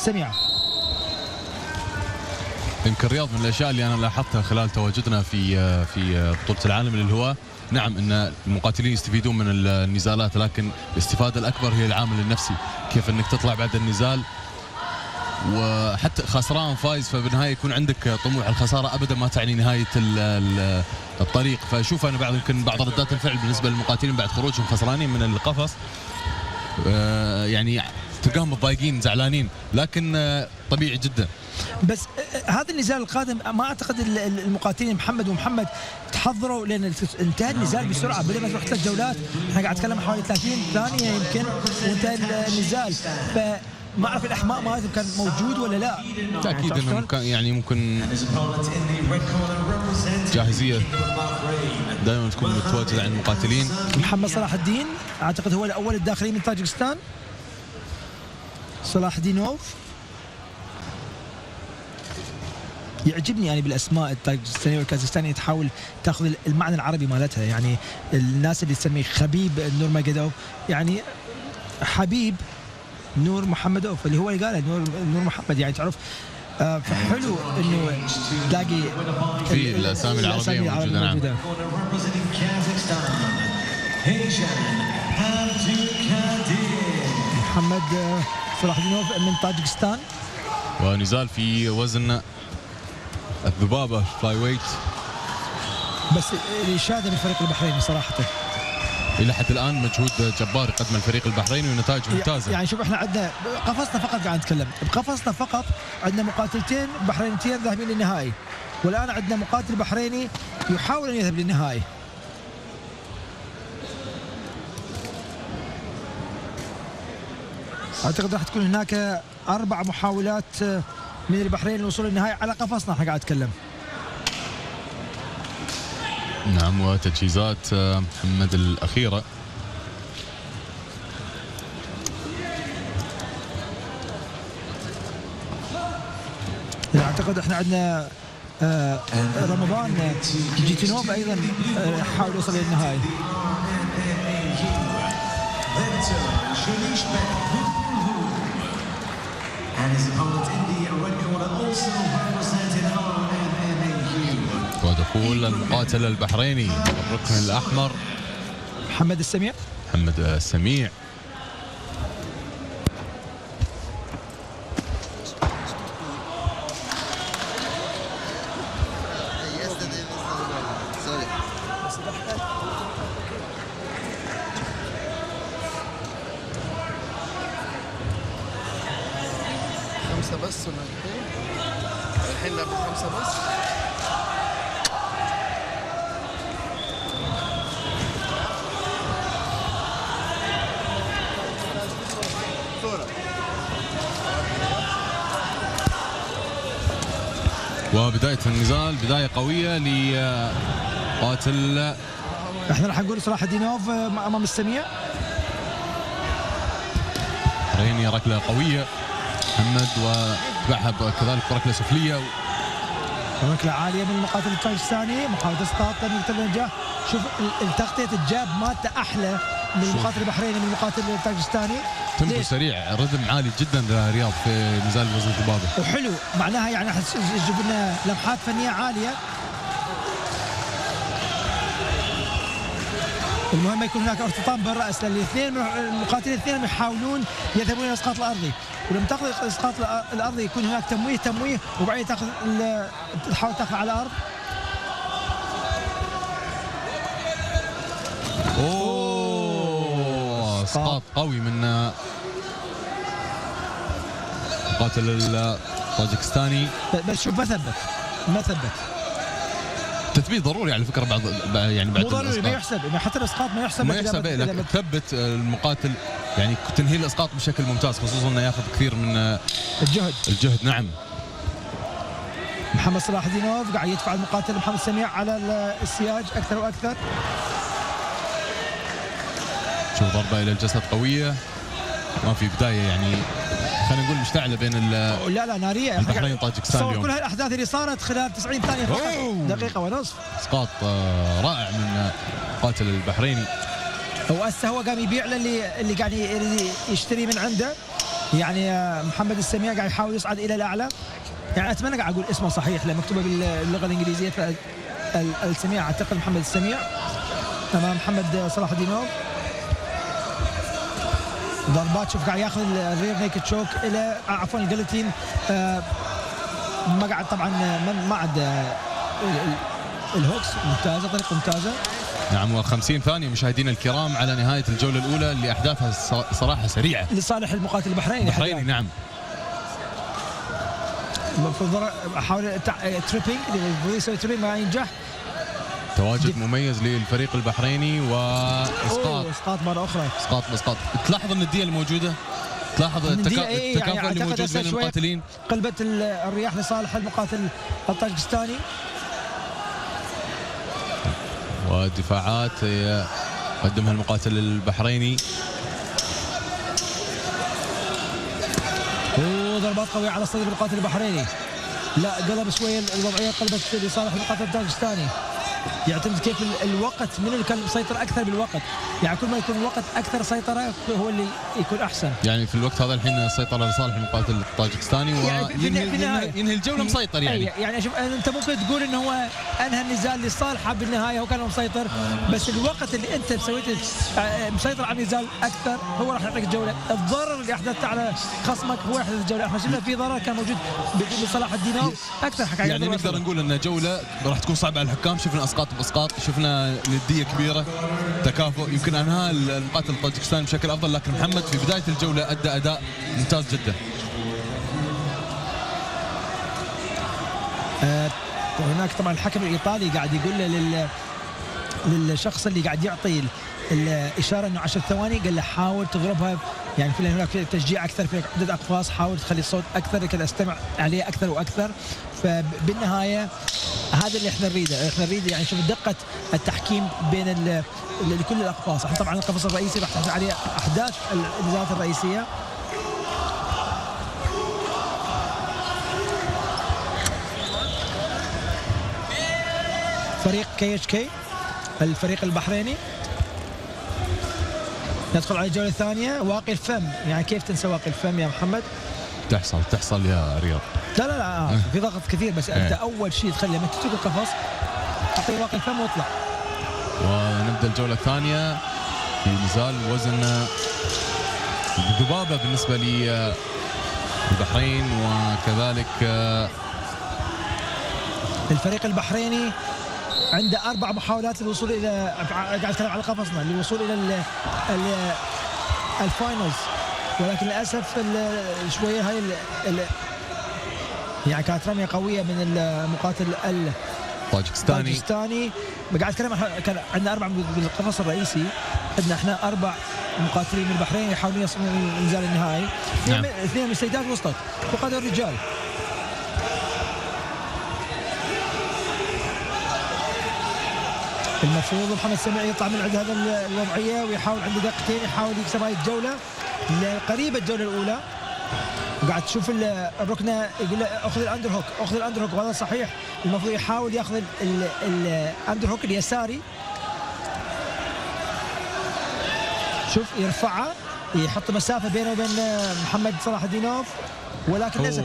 السميع. يمكن رياض من الاشياء اللي انا لاحظتها خلال تواجدنا في بطوله العالم للهواة، نعم ان المقاتلين يستفيدون من النزالات، لكن الاستفادة الاكبر هي العامل النفسي، كيف انك تطلع بعد النزال وحتى خسران فايز، فبالنهاية يكون عندك طموح. الخسارة ابدا ما تعني نهاية الطريق. فاشوف انا بعض يمكن بعض ردات الفعل بالنسبة للمقاتلين بعد خروجهم خسرانين من القفص، يعني تلقاهم متضايقين زعلانين، لكن طبيعي جدا. بس هذا النزال القادم ما اعتقد المقاتلين محمد ومحمد تحضروا، لان انتهى النزال بسرعة، بدل ما تروح 3 جولات احنا قاعد نتكلم حوالي 30 ثانية يمكن وانتهى النزال. فما اعرف الاحماء مالتهم كان موجود ولا لا. تاكيد انه كان يعني ممكن جاهزية دائما تكون متواجدة عند المقاتلين. محمد صلاح الدين اعتقد هو الاول الداخلي من طاجكستان، صلاح دينوف. يعجبني يعني بالاسماء الطاجكستانيه والكازاخستانيه تحاول تاخذ المعنى العربي مالتها، يعني الناس اللي تسميه خبيب نور ماجدوف، يعني حبيب نور محمدوف اللي هو اللي قاله نور محمد، يعني تعرف. فحلو انه تلاقي في الاسامي العربية موجودة. نعم. محمد صلاح دينوف من طاجكستان، ونزال في وزن الذبابة flyweight. بس الاشادة بالفريق البحريني صراحة الى حد الان مجهود جبار يقدمه الفريق البحريني ونتائج ممتازة. يعني شوف احنا عندنا قفصنا فقط، قاعد نتكلم بقفصنا فقط، عندنا مقاتلتين بحرينيتين ذاهبين للنهائي، والان عندنا مقاتل بحريني يحاول ان يذهب للنهائي. اعتقد راح تكون هناك 4 محاولات من البحرين للوصول للنهائي على قفصنا احنا قاعد نتكلم. نعم، وتجهيزات محمد الأخيرة. اعتقد احنا عندنا رمضان جيتينوف ايضا حاول يوصل للنهائي. ودخول المقاتل البحريني الركن الأحمر محمد السميع. محمد السميع. خمسة بس ولا الحين؟ الحين 5 بس. وبداية النزال بداية قوية لقاتل، احنا راح نقول صلاح دينوف امام السميع. ريني ركلة قوية محمد، وتبعها كذلك بركلة سفلية، ركلة عالية من المقاتل الطاجكستاني، محاولة اسقاط النجاح. شوف التغطية ال jab مالته احلى من المقاتل البحريني من المقاتل الطاجكستاني. tempo سريع، رتم عالي جدا رياض في نزال وزن الذبابة، وحلو معناها يعني راح تجيب لنا لمحات فنية عالية. المهم يكون هناك ارتطام بالراس، لان الاثنين المقاتلين الاثنين يحاولون يذهبون الى الاسقاط الارضي، ولما تاخذ الاسقاط الارضي يكون هناك تمويه وبعدين تاخذ تحاول تاخذ على الارض. اوه اسقاط قوي من مقاتل الطاجكستاني. بس شوف ما ثبت. التثبيت ضروري على فكرة، بعض يعني بعد ضروري ما يحسب، حتى الاسقاط ما يحسب، ما يحسب، لكن تثبت المقاتل يعني تنهي الاسقاط بشكل ممتاز، خصوصا انه ياخذ كثير من الجهد. نعم. محمد صلاح دينوف قاعد يدفع المقاتل محمد سميع على السياج اكثر واكثر. شوف ضربه الى الجسد قوية، ما في بداية يعني خلينا نقول مشتعلة بين لا نارية البحرين وطاجكستان اليوم. كل هالاحداث اللي صارت خلال 90 ثانية فقط، دقيقة ونصف. اسقاط رائع من قاتل البحريني. وهسه هو قام يبيع للي اللي قاعد يشتري من عنده. يعني محمد السميع قاعد يحاول يصعد الى الاعلى. يعني اتمنى قاعد اقول اسمه صحيح لان مكتوبة باللغة الانجليزيه، فالسميع اعتقد محمد السميع امام محمد صلاح الدينوف. ضربات، شوف قاعد ياخذ ال rear naked choke الى عفوا ال guillotine. ما قاعد طبعا ما عاد ال hooks ممتازه، طريقه ممتازه. نعم، و50 ثانية مشاهدينا الكرام على نهاية الجولة الاولى اللي احداثها صراحة سريعة لصالح المقاتل البحريني. البحريني، نعم. المفروض حاول tripping، المفروض يسوي tripping، ما ينجح. تواجد مميز للفريق البحريني واسقاط. اسقاط مرة اخرى. اسقاط اسقاط. تلاحظ الندية الموجوده، تلاحظ الندية، التكافؤ يعني اللي أعتقد موجود هسه بين شوي المقاتلين. قلبت الرياح لصالح المقاتل الطاجكستاني. ودفاعات يقدمها المقاتل البحريني. وضربات قوية على صدر المقاتل البحريني. لا، قلب شوية الوضعية، قلبت لصالح المقاتل الطاجكستاني. يعتمد كيف الوقت، من اللي كان مسيطر اكثر بالوقت، يعني كل ما يكون الوقت اكثر سيطرة هو اللي يكون احسن. يعني في الوقت هذا الحين السيطرة لصالح المقاتل الطاجكستاني. يعني وينهي في النهاية. ينهي الجولة مسيطر يعني. يعني شوف، انت ممكن تقول انه هو انهى النزال لصالحه بالنهايه، هو كان مسيطر، بس الوقت اللي انت سويت مسيطر على النزال اكثر هو راح يعطيك الجوله. الضرر اللي احدثته على خصمك هو يحدث الجوله. احنا شفنا في ضرر كان موجود بصلاح الدينوف اكثر حق. يعني نقدر نقول ان جولة راح تكون صعبة على الحكام. شفنا اسقاط باسقاط، شفنا نديه كبيره، تكافؤ. يمكن انهى المقاتل الطاجكستاني بشكل افضل، لكن محمد في بداية الجولة ادى اداء ممتاز جدا. هناك طبعا الحكم الايطالي قاعد يقول للشخص اللي قاعد يعطي الاشارة انه 10 ثواني، قال له حاول تضربها، يعني في هناك في تشجيع اكثر في عدد اقفاص، حاول تخلي الصوت اكثر لكي استمع عليه اكثر واكثر. فبالنهاية هذا اللي احنا نريده، احنا نريد يعني شوف دقه التحكيم بين لكل الاقفاص. احنا طبعا القفص الرئيسي راح تحصل عليه احداث النزالات الرئيسيه. فريق KHK الفريق البحريني ندخل على الجولة الثانية. واقي الفم، يعني كيف تنسى واقي الفم يا محمد؟ تحصل تحصل يا رياض. لا لا لا، في ضغط كثير، بس انت اول شيء تخلي لما تترك القفص تعطيه واقي الفم واطلع. ونبدا الجولة الثانية في نزال وزن الذبابة بالنسبة للبحرين وكذلك الفريق البحريني عنده اربع محاولات للوصول الى، قاعد اتكلم على قفصنا، للوصول الى ال finals، ولكن للاسف شوية هاي ال يعني كانت رمية قوية من المقاتل طاجكستاني. الطاجكستاني. قاعد اتكلم كان عندنا اربع بالقفص الرئيسي، عندنا احنا اربع مقاتلين من البحرين يحاولون يصلون النزال النهائي. اثنين من السيدات وصلت وقادوا الرجال. المفروض محمد سميع يطلع من عند هذا الوضعية ويحاول عنده دقيقتين يحاول يكسب هاي الجولة قريبه الجولة الاولى. قاعد تشوف الركنه، يقول له اخذ ال underhook، اخذ ال underhook، وهذا صحيح. المفروض يحاول ياخذ ال underhook اليساري. شوف يرفعه، يحط مسافة بينه وبين محمد صلاح الدينوف، ولكن للاسف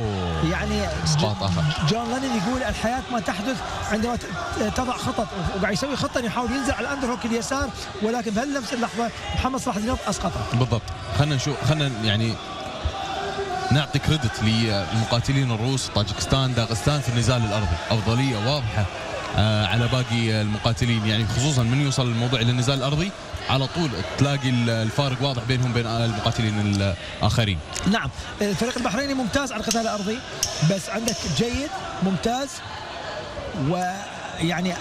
يعني اسقاط اخر. جون لينن يقول الحياة ما تحدث عندما تضع خطط، وقاعد يسوي خطه يحاول ينزل على ال underhook اليسار، ولكن بهالنفس اللحظة محمد صلاح الدينوف اسقطه. بالضبط. خلينا نشوف، خلينا يعني نعطي credit للمقاتلين الروس، طاجكستان، داغستان، في النزال الارضي افضلية واضحة على باقي المقاتلين، يعني خصوصا من يوصل الموضوع الى النزال الارضي على طول تلاقي الفارق واضح بينهم بين المقاتلين الاخرين. نعم، الفريق البحريني ممتاز على القتال الارضي، بس عندك جيد ممتاز، ويعني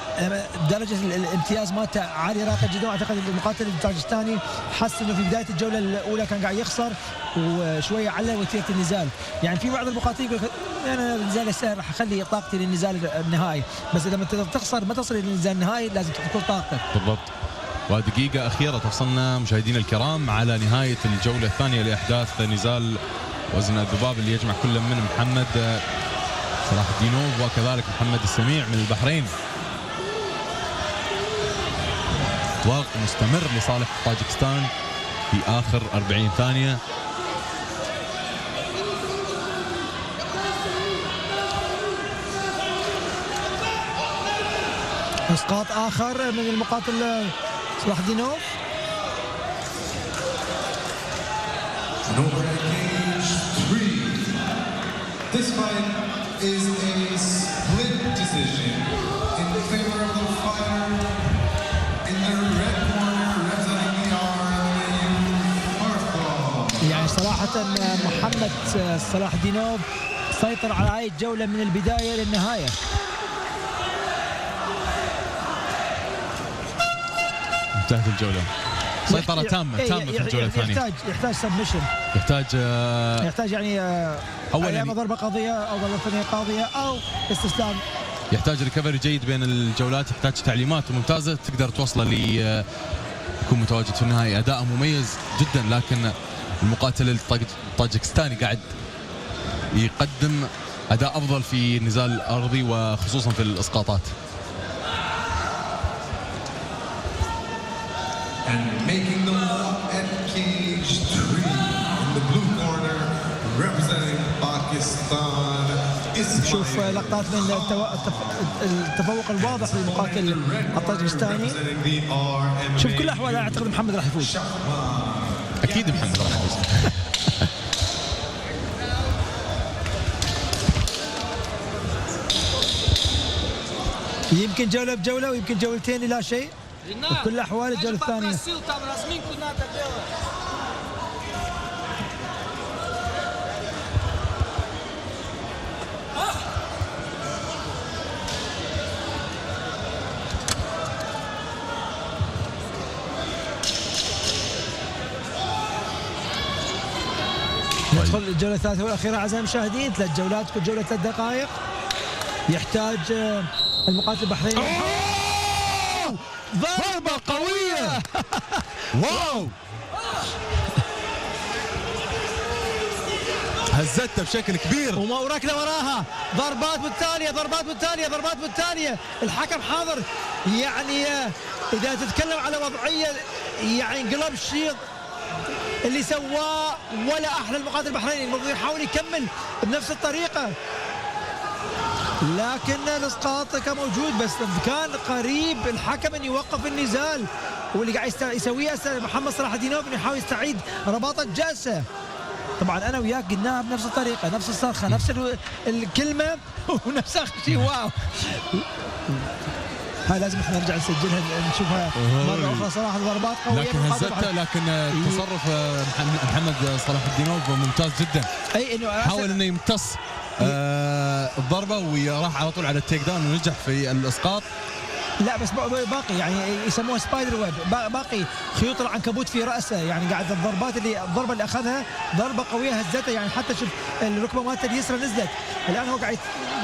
درجة الامتياز مالته عالية راقية جدا. واعتقد المقاتل الطاجستاني حس انه في بداية الجولة الاولى كان قاعد يخسر وشوية على وتيرة النزال. يعني في بعض المقاتلين يقول انا النزال السهل راح اخلي طاقتي للنزال النهائي، بس لما تخسر ما تصل للنزال النهائي، لازم تحط كل طاقتك. بالضبط. ودقيقة أخيرة تفصلنا مشاهدينا الكرام على نهاية الجولة الثانية لأحداث نزال وزن الذباب اللي يجمع كل من محمد صلاح الدينوف وكذلك محمد السميع من البحرين. ضغط مستمر لصالح طاجكستان في آخر 40 ثانية. اسقاط اخر من المقاتل صلاح دينوف. And over at cage 3, this fight is a split decision in favor of the fighter in the red corner representing the RMMAU, Farkhod. يعني صراحة محمد صلاح دينوف سيطر على هاي الجولة من البداية للنهاية. انتهت الجولة، سيطرة تامة تامة في الجولة الثانية. يحتاج submission. يحتاج يحتاج يعني اولا اما ضربة قاضية او ضربة ثانية قاضية او استسلام. يحتاج recovery جيد بين الجولات، يحتاج تعليمات ممتازة تقدر توصله ل يكون متواجد في النهائي. اداء مميز جدا، لكن المقاتل الطاجكستاني قاعد يقدم اداء افضل في النزال الارضي وخصوصا في الاسقاطات. And making the walk at cage 3 in the blue corner representing Pakistan, شوف Ismail لقطات من التفوق الواضح للمقاتل الطاجكستاني. representing the RMMAU. شوف كل الاحوال اعتقد محمد راح يفوز. اكيد محمد راح يفوز. يمكن جولة بجولة ويمكن جولتين لا شيء. بكل الاحوال الجولة الثانية ندخل الجولة الثالثة والأخيرة أعزائي المشاهدين. 3 جولات، كل جولة 3 دقائق. يحتاج المقاتل البحريني ضربة قوية. wow، هزته بشكل كبير. وما وركله وراها، ضربات متتالية، ضربات متتالية، ضربات متتالية. الحكم حاضر. يعني إذا تتكلم على وضعية يعني انقلب الشيط اللي سواه ولا أحلى. المقاتل البحريني المفروض يحاول يكمل بنفس الطريقة، لكن الاسقاط كان موجود، بس كان قريب الحكم ان يوقف النزال. واللي قاعد يسويه محمد صلاح الدينوف انه يحاول يستعيد رباطة الجلسة. طبعا انا وياك قلناها بنفس الطريقة، نفس الصرخة، نفس الكلمة، ونفس اخر شيء wow. هاي لازم احنا نرجع نسجلها نشوفها مرة اخرى. صراحة ضربات قوية لكن من المقاتل هزته، البحريني. لكن تصرف محمد صلاح الدينوف ممتاز جدا. اي انه حاول انه يمتص الضربة وراح على طول على ال takedown ونجح في الاسقاط. لا بس باقي يعني يسموها spider web، باقي خيوط العنكبوت في راسه. يعني قاعد الضربات اللي الضربة اللي اخذها ضربه قوية هزتها، يعني حتى شوف الركبة مالته اليسرى نزلت. الان هو قاعد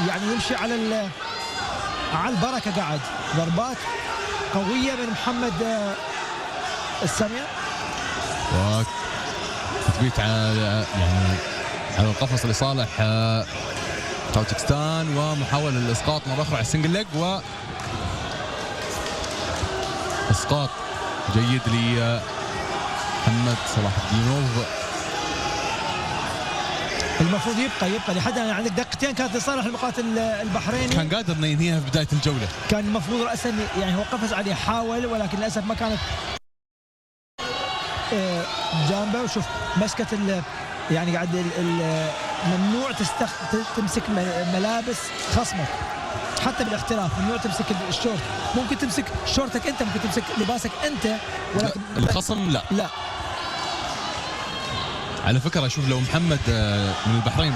يعني يمشي على البركة. قاعد ضربات قوية من محمد السامية. وتثبيت على يعني على القفص لصالح طاجكستان، ومحاولة للإسقاط مرة أخرى على ال single leg، و إسقاط جيد لمحمد صلاح الدينوف. المفروض يبقى لحد الان عندك دقيقتين كانت لصالح المقاتل البحريني. كان قادر انه ينهيها في بداية الجولة. كان المفروض راسا يعني هو قفز عليه حاول، ولكن للاسف ما كانت جانبه. وشوف مسكه يعني قاعد ممنوع تمسك ملابس خصمك حتى بالاحتراف، ممنوع تمسك الشورت. ممكن تمسك شورتك انت، ممكن تمسك لباسك انت، ولكن الخصم لا. لا. على فكرة شوف لو محمد من البحرين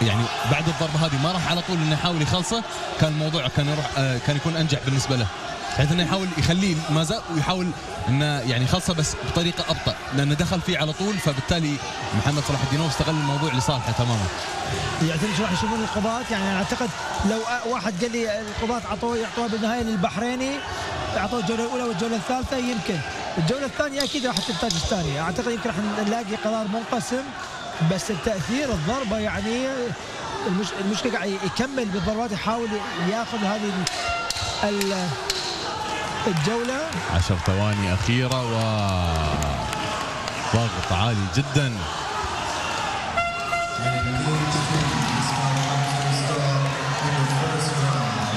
يعني بعد الضربة هذه ما راح على طول انه يحاول يخلصه، كان الموضوع كان يروح كان يكون انجح بالنسبة له، بحيث انه يحاول يخليه ما زال ويحاول انه يعني يخلصه بس بطريقة ابطا، لانه دخل فيه على طول، فبالتالي محمد صلاح الدينوف استغل الموضوع لصالحه تماما. يعتمد شو راح يشوفون القضاة. يعني انا اعتقد لو واحد قال لي القضاة يعطوها بالنهاية للبحريني، اعطوه الجولة الاولى والجوله الثالثة، يمكن الجولة الثانية اكيد راح الطاجكستاني. اعتقد يمكن راح نلاقي قرار منقسم، بس التاثير الضربة يعني المشكلة قاعد يكمل بالضربات، يحاول ياخذ هذه الجولة. 10 ثواني اخيرة و ضغط عالي جدا.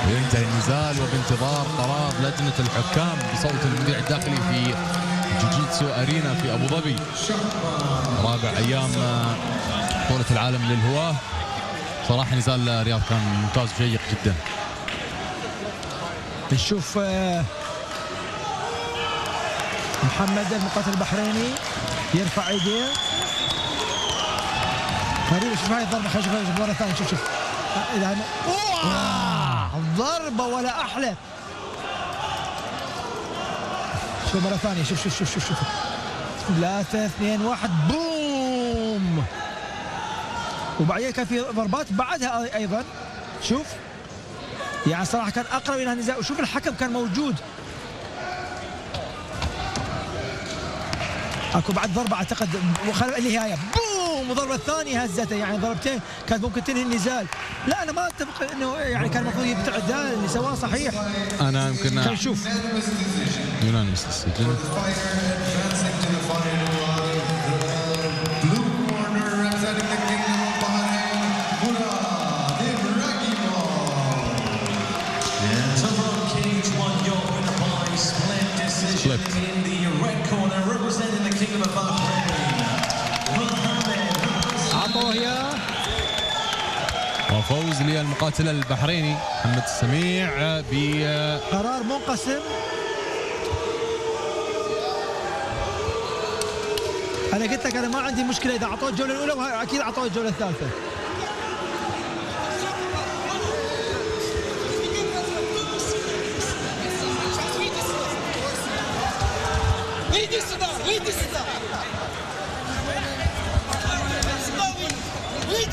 ينتهي النزال. النزال، وبانتظار قرار لجنة الحكام بصوت المذيع الداخلي في جوجيتسو Arena في أبو ظبي، رابع أيام بطولة العالم للهواة. صراحة نزال رياض كان ممتاز وشيق جدا. نشوف محمد المقاتل البحريني يرفع ايديه غريب. شوف هاي الضربة، خلينا نشوف مرة ثانية. شوف شوف اذا ضربه ولا احلى. شوف مرة ثانية، شوف شوف شوف شوف شوف، 3 2 1 boom. وبعدين كان في ضربات بعدها ايضا. شوف يعني صراحة كان اقرب الى النزال، وشوف الحكم كان موجود. اكو بعد ضربه اعتقد اللي هي boom، وضربه الثانية هزته، يعني ضربتين كانت ممكن تنهي النزال. لا انا ما اتفق انه يعني كان المفروض يبتعد، اللي سواه صحيح. انا يمكن خلينا نشوف. Unanimous decision. The fighter advancing to the final out of the blue corner, representing the Kingdom of Bahrain, Murad Ibragimov. And so from cage one, your winner by split decision. Split. In the red corner, representing the Kingdom of Bahrain, Mohammed عطوه اياه. وفوز للمقاتل البحريني محمد السميع ب قرار منقسم. انا قلت لك انا ما عندي مشكلة اذا اعطوه الجولة الاولى، واكيد اعطوه الجولة الثالثة. Выйди сюда, выйди сюда!